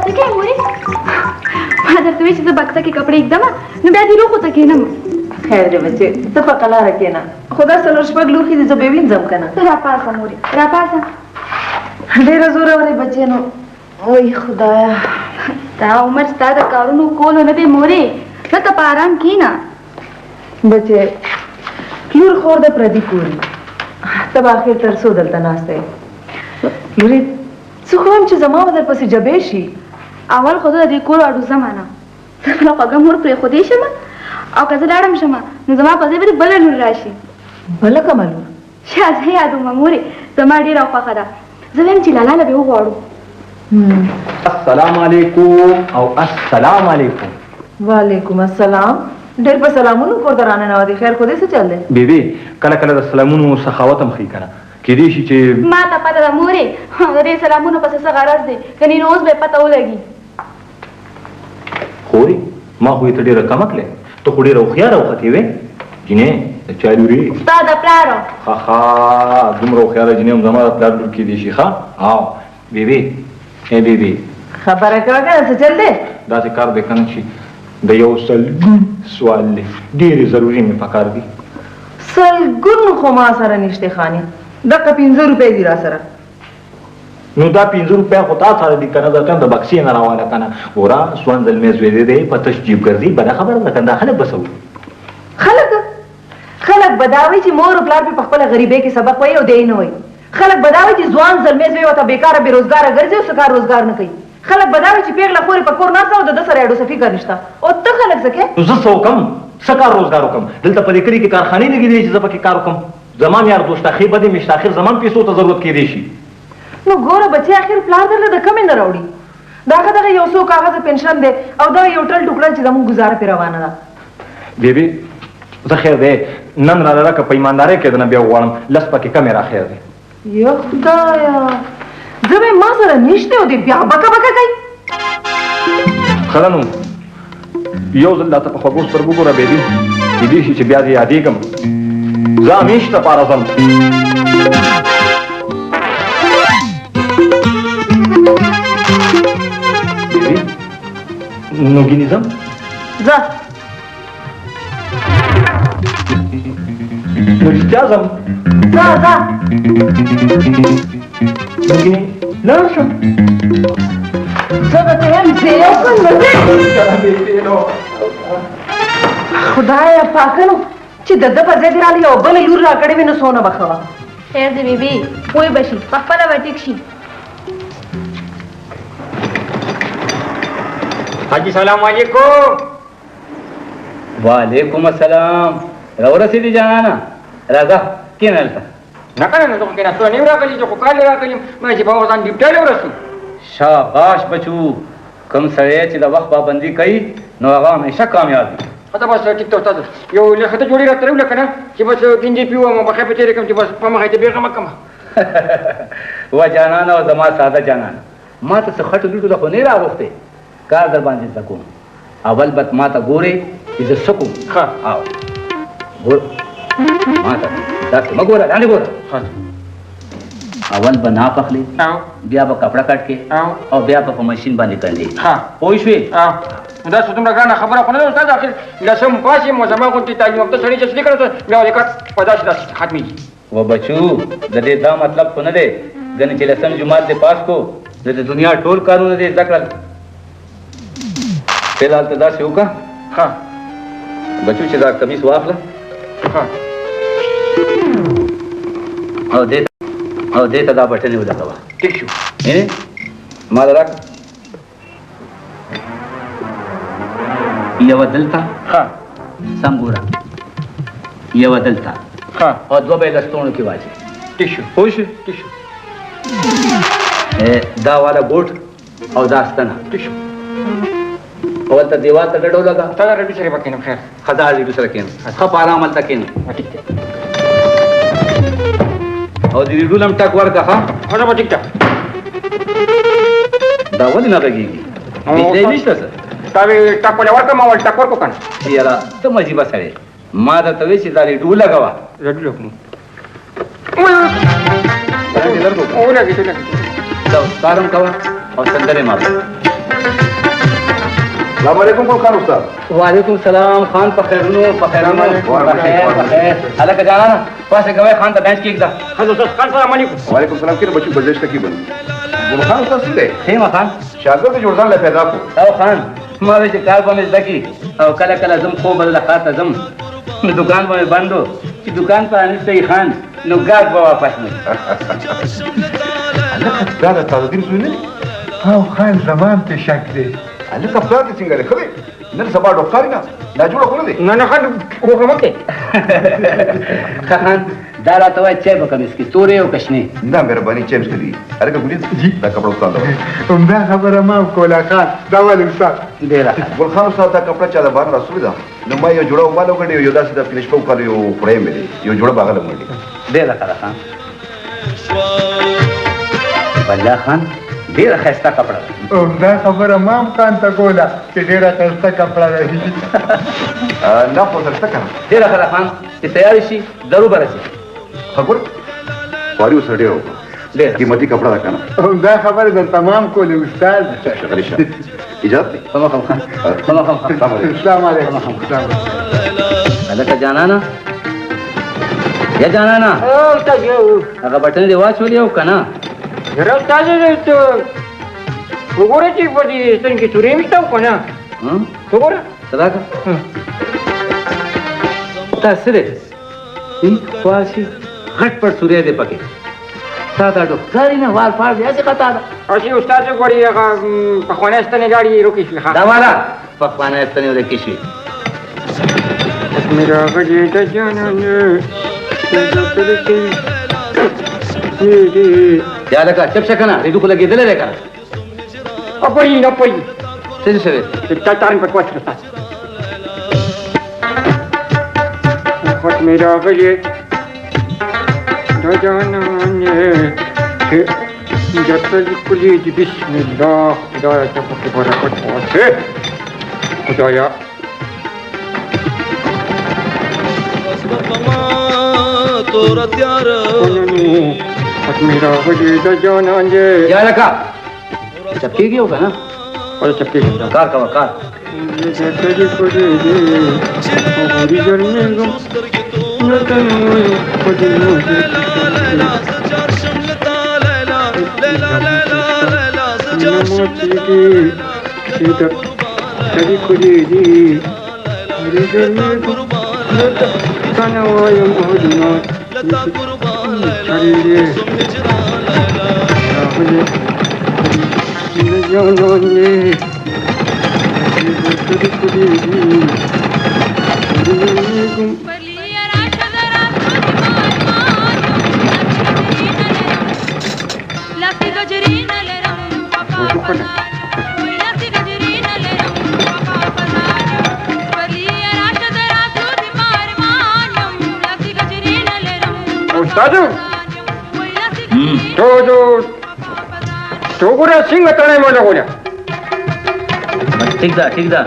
څه کوې مورې؟ ما درته ویل چې زه بکسه کې کپړې ږدم، نو بیا دې لوښو ته کښېنم. خیر دی بچې، ته په قلاره کښېنه، خو دا څلور شپږ لوښي دي، زه به یې وینځم که نه. ته راپاڅه مورې، راپاڅه. ډېره زوروره یې بچې، نو وای خدایه. دا عمر ستا د کارونو کولو نه دی مورې، ته ته په آرام کښېنه. بچې، لور خور د پردي کور وي، ته به اخر تر څو دلته ناسته یې؟ لورې، څه خو وایم چې زما به درپسې جبې شي. اول خو زه د دې کور اډو ځمه نه، زه خپله خوږه مور پرېښودی شم، او که زه لاړم شم نو زما په ځای به دې بله لور راشي. بله کومه لور؟ شازه یادومه مورې، زما ډېره خوښه ده. زه وایم چې لالا له به یې وغواړو. السلام علیکم او السلام علیکم. وعلیکم السلام. ډېر په سلامونو کور ته راننوتې، خیر خو دې، څه چل دی؟ بیبي، کله کله د سلامونو سخاوت هم ښیي که نه، کېدای شي چې ما ته پته ده مورې، د دې سلامونو پسې څه غرض دی، کنې نو اوس به یې پته ولګي. خورې، ما خو یې ته ډېره کمه کړې، ته خو ډېره هوښیاره وختې وې. جینۍ، د چا لور یې؟ ستا د پلار. ښه ښه، دومره هوښیاره جینۍ هم زما د پلار لور کېدای شي. ښه او بیبي، ای بیبي، خبره کوه که نه، څه چل دی؟ داسې کار دی که نه چې د یو سلګون سوال دی، ډېرې ضروري مې پکار دي. سلګون خو ما سره نشته خانې، دقه 5 روپۍ دي را سره. نو دا 5 روپۍ خو تا سره دي که نه، درته د بکسې نه راواله که نه. ګوره، ځوان زلمی زوی دی، دی په تش جیب ګرځي، بده خبره ده که نه، دا خلک به څه وایي؟ خلک به دا وایي چې مور او پلار پرې په خپله غریبۍ کې سبق وایي او دی یې نه وایي. خلک به دا وایي چې ځوان زلمی زوی ورته بېکاره بېروزګاره ګرځي او څه کار روزګار نه کوي. خلک به دا وایي چې پېغله خور یې په کور ناسته او د ده سره اډو څه فکر نشته. او ته خلک څه کوې؟ نو زه څه وکړم؟ څه کار روزګار وکړم؟ دلته په دې کلي کې کارخانې لګېدلې چې زه پکې کار وکړم؟ زما هم یار دوست ښې بدې مې شته، اخر زما هم پیسو ته ضرورت کېدی شي. نو ګوره بچې، اخر پلار درله د کمې نه راوړي. د هغه دغه یو څو کاغذه پنشن دی او دغه یو ټل ټوکړل چې زموږ ګزاره پرې روانه ده. بیبي، زه خیر دی، نن راله راکه، په ایماندارۍ کې درنه بیا وغواړم، لس پکې کمې را خیر دی. یا خدایه، زه وایم ما سره نشته او دی بیا بکه بکه کوي. ښه ده، نو یو ځل راته په خوږو سترګو وګوره بیبي، کېدای شي چې بیا دې یادېږم. زه همېش دپاره ځم. بیبي، نو ګینې ځم. ځه. نو رښتیا ځم. ځه ځه. نو ګینې لاړ شم. زه به ته یم ځې او که نه ځې؟ خدایه پاکه، نو چې د ده په ځای دې راله یوه بله لور راکړې وي نو څونه به ښه وه. خیر دی بیبي، پوه به شي، په خپله به ټیک شي. حاجي سلام علیکم. وعلیکم السلام. راورسېدې جانانه، راځه کښېنه دلته. نه که نه، زه خو کښېناستو نه یم راغلی، زه خو کار له راغلی یم، ما چې په وخت ځان ډیوټۍ له ورسوم. شاباش بچو، کوم سړی چې د وخت پابندي کوي نو هغه همیشه کامیاب وي. ښه ده، بس ټیک ته استاد، یو لږ ښه جوړې راته راوړه که نه چې بس ګنجې پې ووهم، بخیر په تېرې کړم چې بس په مخه یې ته بېغمه کړم. وه جانانه، او زما ساده جانانه، ما ته څه خټو لوټو ته خو نه یې راغوښتې، کار در باندې زده کوم. اول به ما ته ګورې چې زه څه کوم. ښه. او ګور ما ته داسې مه ګوره، لاندې ګوره. ښه. اول به نا پخلې، بیا به کپړه کټ کې، او بیا به په ماشین باندې ګنډې. ښه. پوه شوې؟ نو دا څه دومره ګرانه خبره خو نه ده استاد، اخر لسم پاس یم، زما غوندې تعلیم یافته سړی چې څه کړه بیا ولې کټ په داسې داسې ختمېږي. و بچو، د دې دا مطلب خو نه دی ګنې چې لسم جومات دې پاس کړو نو د دنیا ټول کارونه دې زده کړل. فلحال ته داسې وکړه. ښه. بچو چې دا کمیس واخله. ښه. او دې ته دا بټنې ولګوه. ټیک شو. وینې؟ ما له راکړه. یوه دلته. ښه. سم ګوره، یوه دلته. ښه. او دوه به یې لستوڼو کې واچوې. ټیک شو. پوه شوې؟ ټیک شو. دا والا ګوټ او دا ستنه. ټیک شو. او هلته دیوال ته ډډه ولګه. تا دا رډو سره به کښېنم. خیر. ښه، دا رډو سره کښېنم. ښه، په ارام هلته کښېنم. ټیک دی. او د رډو له هم ټک ورکړه. ښه؟ ښه، زه به ټیک ده. دا ولې نه غږېږي؟ بجلی نشته څه؟ تا وی ټک ولې ورکړم، اول ټک ورکړو که نه؟ یاره ته هم عجیبه سړی، ما درته ویل چې دا رډو ولګوه. رډو لګوم. ولګېد. ولګېد. دا اوس کار هم کوه او سندرې مه اوره. السلام علیکم ګل خان استاد. وعلیکم السلام خان، په خیرونو په خیرونو. بخیر بخیر. هلکه جانانه پاسه کوی خان ته بنچ کېږده. خان سلام علیکم. وعلیکم السلام. کېنه بچو، بجې شته کېبل. ګل خان استاد څه دی؟ ښه یم خان. شاګرد جوړ ځان له پیدا کړو. او خان ما ویل چې کار به مې زده کړي او کله کله ځم خو به له ښار ته ځم، نو دوکان به مې بند و، چې دوکان پرانیستی خان نو ګاډ به واپس نه. هلکه دا د تاجالدین زوی نه دی؟ او خان زما هم پرې شک دی. هلکه پلار دې څنګه دی؟ ښه دی؟ نن سبا ډوکتار نه ناجوړه خو نه دی؟ نه نه خان هوښه مه کوې. ښه خان دا راته وایه چای به کوم څکې، تورې او که شنې؟ نه مهرباني، چای مې څښلي. هلکه ګلې دا کپړه استاد ته ورکړه. همدا خبره ما هم کوله خان. دا ولې استاد؟ ډېره ښه. ګل خان استاد دا کپړه چا د بهر راسولې ده، نو ما یو جوړه وماله وګنډې، یو داسې د پنځه شپږو کالو یو خورۍ مې دی، یو جوړه به هغه له وګنډې. ډېره ښه ده خان. بلا خان ډېره ښایسته کپړه ده. همدا خبره ما هم خان ته کوله چې ډېره ښایسته کپړه ده. نه خو سره شته که نه؟ ډېره ښه ده خان، چې تیار شي ضرور به راشي. ښه ګوره خواري ورسره ډېره وکړه، ډېره قیمتي کپړه ده که نه؟ همدا خبره درته ما هم کولې استاد. ښه شه، اجازه دی؟ په مخه خان، په مخه خان. السلام علیکم. السلام علیکم. هلکه جانانه، یا جانانه استاد هغه بټنې دې واچولې او که نه؟ یاره استاد ته وګوره چې په دې ستن کې تورې هم شته او که نه؟ وګوره. څه راکړه؟ تا څه دی؟ خواشي غټ پټ سوری دی پکې. تا دا ډوکتاري نه وال فال دی، هسې خطا ده. هسې استاد وګوري هغه پخوانی ستنې لاړې ورکې شوې. ښه دا والا پخوانی ستنې ورکې شوې. مې راغلې د جانان یا لکه چپ شه که نه، ریډو خو لګېدلی دی که نه؟ اپوی نه پوی. څه دې شوی؟ تا تارن پټ واچوه استاد. خط مې راغلې د جانان جته لیکلې دي. بسم الله، خدایه ته پکې برکت واچوې خدایه. خط مې راغلې د جانان یا لکه چپکېږي او که نه؟ ولې چپکېږي؟ کار کوه کار. استاد تو تو تو ګوره څنګه تڼۍ مو لګوله. ټیک ده ټیک ده.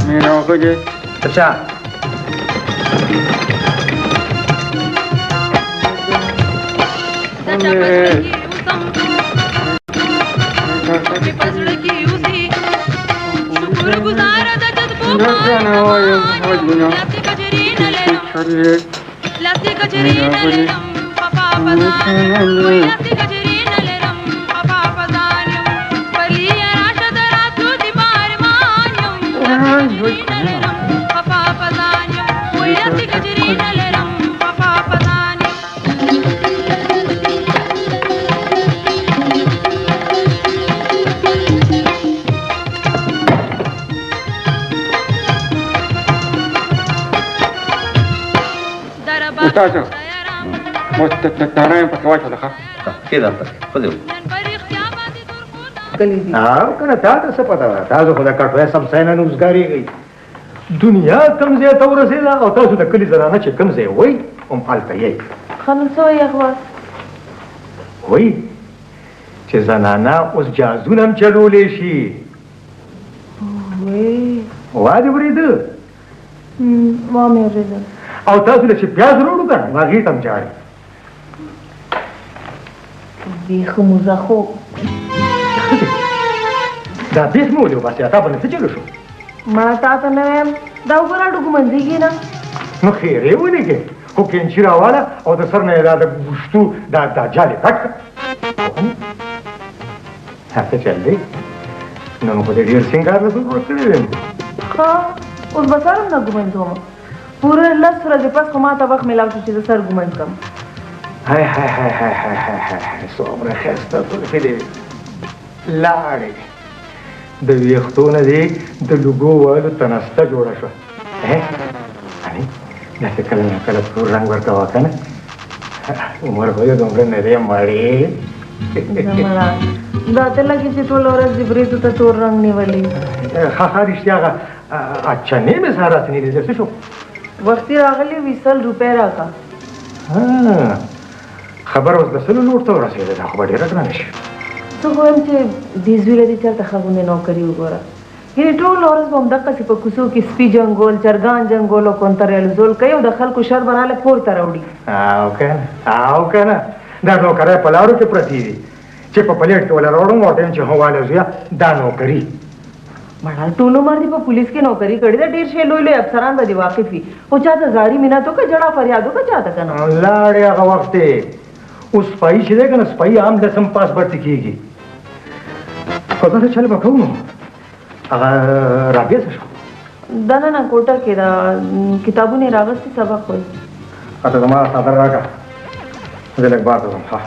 مې راغلې. چپ شه. استاد مو ترانه پکې واچوله. ښه کېده پکې خو دې او که نه تا ته څه پته ده؟ تاسو خو د کټوۍ سمسۍ نه وزګارېږئ. دنیا کوم ځای ته ورسېده او تاسو د کلي زنانه چې کوم ځای وئ هم هلته یئ. ښه نو څه وایي اخبار؟ وایي چې زنانه اوس جازونه هم چلولی شي. وا دې اورېده؟ ما مې اورېدل. او تاسو له چې پیاز راوړو که نه نو هغې ته هم ژاړي. بېخي موزه خو ښه دی. دا بیخ مې ولې وباسې؟ تا باندې څه چلو شو؟ ما تا ته نه وایم، دا وګوره اډو ګومنځېږي نه. نو خیرې ولېږې، خو کینچي راواله او د سر نه یې دا د ګوشتو دا جال یې کټ کړه. دا څه چل دی؟ نن خو دې ډېر سینګار له ضرورت کړی دی. ښه، اوس به سر هم نه ګومنځوم. پوره 10 ورځې پس خو ما ته وخت میلاو شو چې زه سر ګومنځ کړم. های های های های های های های های، څومره ښایسته زلفې دې وې، لاړې د ویښتو نه دې د لوګو والو تنسته جوړه شوه. انې داسې کله نا کله تور رنګ ورکوه که نه، عمر خو دې دومره نه دی مړې. دا ته لګې چې ټوله ورځ دې برېتو ته تور رنګ نیولی. ښه ښه، رښتیا هغه چنې مې سهار راسې نیولې، څه شو؟ وختي راغلې وي، 100 روپۍ راکړه. خبر اوس د 100 لوړ ته ورسېده، دا خو به ډېره ګرانه شي. زه خو وایم چې دې زوی له دې چېرته ښه غوندې نوکري وګوره. یعنې ټوله ورځ به همدقسې په کوڅو کې سپي جنګول، چرګان جنګول او کونترې الوزول کوي او د خلکو شر به راله کور ته راوړي. او که نه، او که نه، دا نوکرۍ په لارو کې پرتې دي چې په پلیټ کې وله راوړم، ورته وایم چې هو واله زویه دا نوکري. مړه ټول عمر دې په پولیس کې نوکري کړې ده، ډېر شی لوی لوی افسران به دې واقف وي، خو چا ته زاري منت وکړه، ژړا فریاد وکړه چا ته که نه. لاړې هغه وخت دی. اوس سپایي چې دی که نه، سپایي هم لسم پاس برتي کېږي. خو داسې چل به کوو نو. هغه رابعه څه شوه؟ دننه کوټه کې ده، کتابونه یې راغستي، سبق وایي. اته زما څادر راکړه، زه لږ بار ته ځم. ښه.